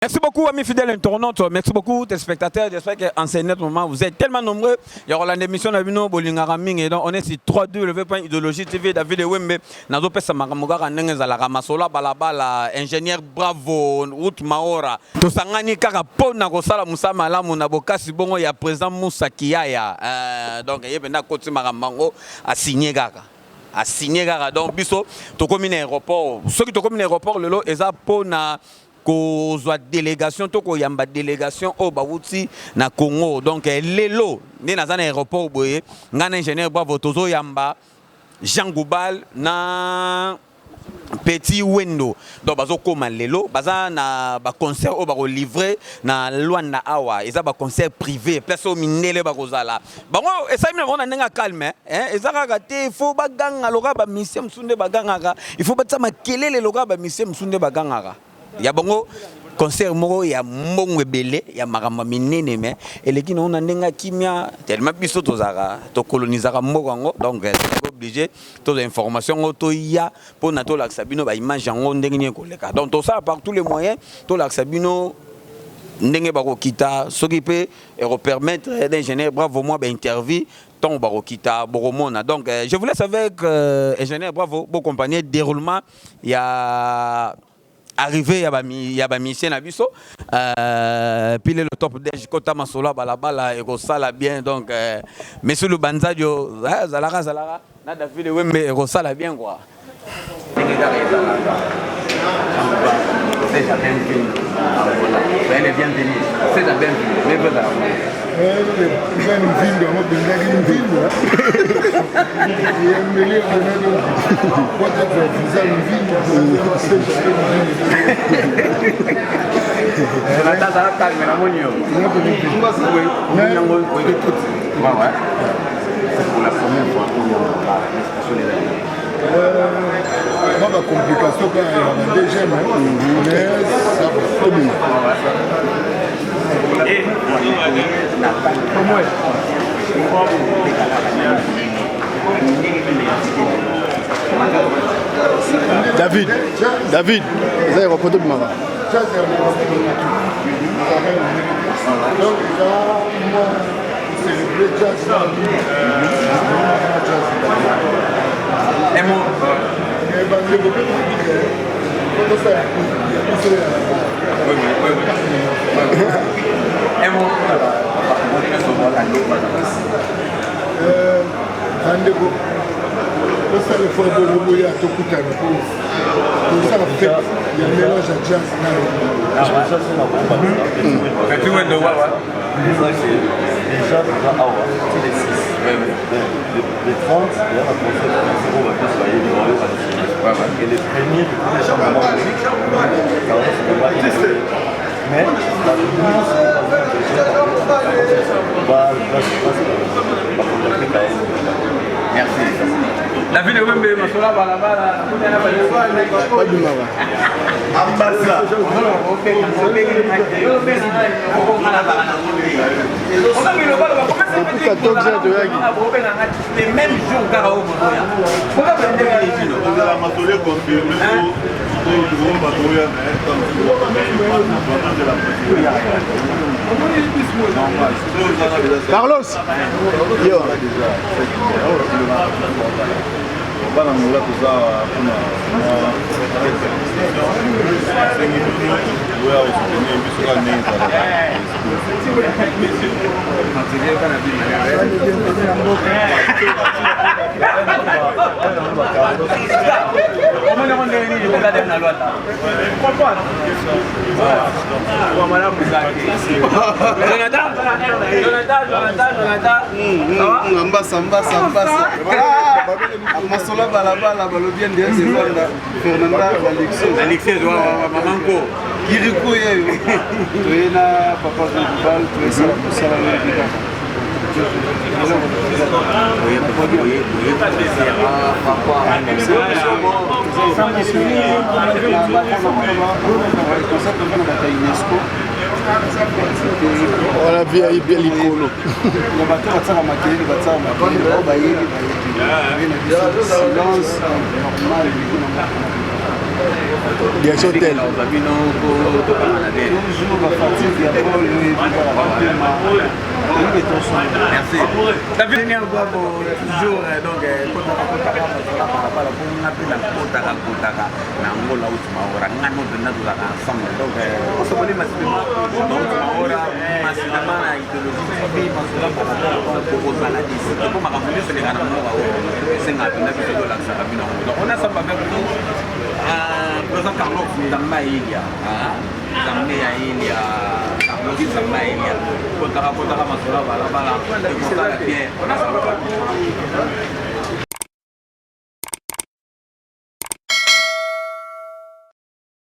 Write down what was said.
Merci beaucoup, amis fidèles internautes. Merci beaucoup, téléspectateurs. J'espère qu'en ce net moment, vous êtes tellement nombreux. Il y aura l'émission de bino Bolingara Ming. Et donc, on est sur 3W.idéologie TV, David Wembe. Nazo pesa makambo kaka ndenge ezalaka masolo balabala, ingénieur Bravo, Ruth Maora. Tosangani kaka pona kosala mosala malamu na bokasi bongo ya président Moussa Kiyaya. Donc, ye mpenza akoti makambo yango asigné kaka. Asigné kaka. Donc, biso, tokomi na aéroport. Soki tokomi na aéroport lelo, eza pona kozwa délégation to koyamba délégation oyo bawuti na Congo. Donc lelo nde naza na aéroport boye, ngai na ingénieur Bravo tozoyamba Jean Goubal na Petit Wendo. Donc bazokóma lelo, baza na baconcert oyo bakolivre na Lwanda awa. Eza baconcert privé, place oyo mindele bakozala. Bango esalemi na bango na ndenge ya calme, hein? Eza kaka te il faut baganga lokola bamusiciens mosusu nde bagangaka, il faut batia makelele lokola bamusiciens mosusu nde bagangaka. Ya bango concert moko ya mbongo ebele, ya makambo ya minene, me eleki nango na ndenge ya kimia, tellement biso tozalaka tokolonisaka mboka yango. Donc obligé tozwa information yango, toya mpona tolakisa bino baimage yango ndenge nini ekoleka. Donc tosala par tous les moyens tolakisa bino ndenge bakokita. Soki mpe ekopermettre d'ingénieur Bravo mwa bainterview ntongo bakokita, bokomona. Donc je vous laisse avec ingénieur Bravo, bocompagnie déroulement ya arrivé ya bamusiciens na biso. Puis lelo top dej kota masolo ya balabala ekosala bien. Donc monsieur Lubanzadio zalaka zalaka na David Wembe, ekosala bien quoi, ndenge kaka ezalaka. Seja bem-vindo. Soyez les bienvenus. Seja bem-vindo. Mais vous Eza mvindo yango bengaki mvindo yembeli ebonaki po visa mvindo seja bem-vindo. Jonathan azala calme, namoni yo. Oui, oui. Ouais. C'est pour la première fois qu'on y a l'expression des amis. Mwa bacomplication kaka ya ba DGM, mais ça va. David, David, eza aéroport tobimaka. Jazz ya donc eza mwa célébrer jazz na jazz. Un mot. Mais bandeko mpe babike po tosala ya biso ya Oui. Un mot. Bandeko, tosala effort bongo boya tokutana po tosala fête ya mélange ya jazz na Petit Wendo, ouais. Déjà, toza awa ti le 6. Le 30, il y a un concert oyo babiso bayebi baoyoka. Et le premier, déjà moment, mais la bacontacte kaye. Merci. David Wembe, masolo balabala. Babimaka. Ambasa. Depuis 14 heures toyaki. Le même jour kaka oyo bozoya. Ozala masolo econfirme po bato oyo na Carlos yo. Bana Ngola, toza mpona asengi bino oya kosoutenir biso kaka ndenge ezalaka. Omoni ndenge nini eza na Lwanda. Jonathan, Jonathan, Jonathan, Jonathan. Mbasa mbasa mbasa, masolo balabala balobi nde ezolanda Fernanda Alexis, maman ko. Kirikou yeyo toye na papa Jean Goubal, toyesala mosala oyo kaka. Concert na bato ya UNESCO. Wana VIP ya likolo. Na bato batiaka makelele, batiaka makelele, bao bayebi bayebi na biso silence normal. Direction hotel. Bino tokangana bien. Toujours bafatigue ya bol oyebi kaka bapema oyebi tosona. Merci. David Gwabo, toujours donc kotaka kotaka masala balabala mpo nga mpe nakotaka kotaka na Angola uti maora nga no mpenza tozalaka ensemble donc osokoli masilema na uti maora masilema na idéologie TV masala balabala bokozala desite mpo makambo nyonso eleka na mboka oyo esengaka mpenza biso tolakisaka bino yango. Donc on ensemble avec vous, président Carlos Nzamba Elia, Nzambe ya Elia, Carlos Nzamba Elia, kotaka kotaka masolo ya balabala ekosala bien. On ensemble avec vous.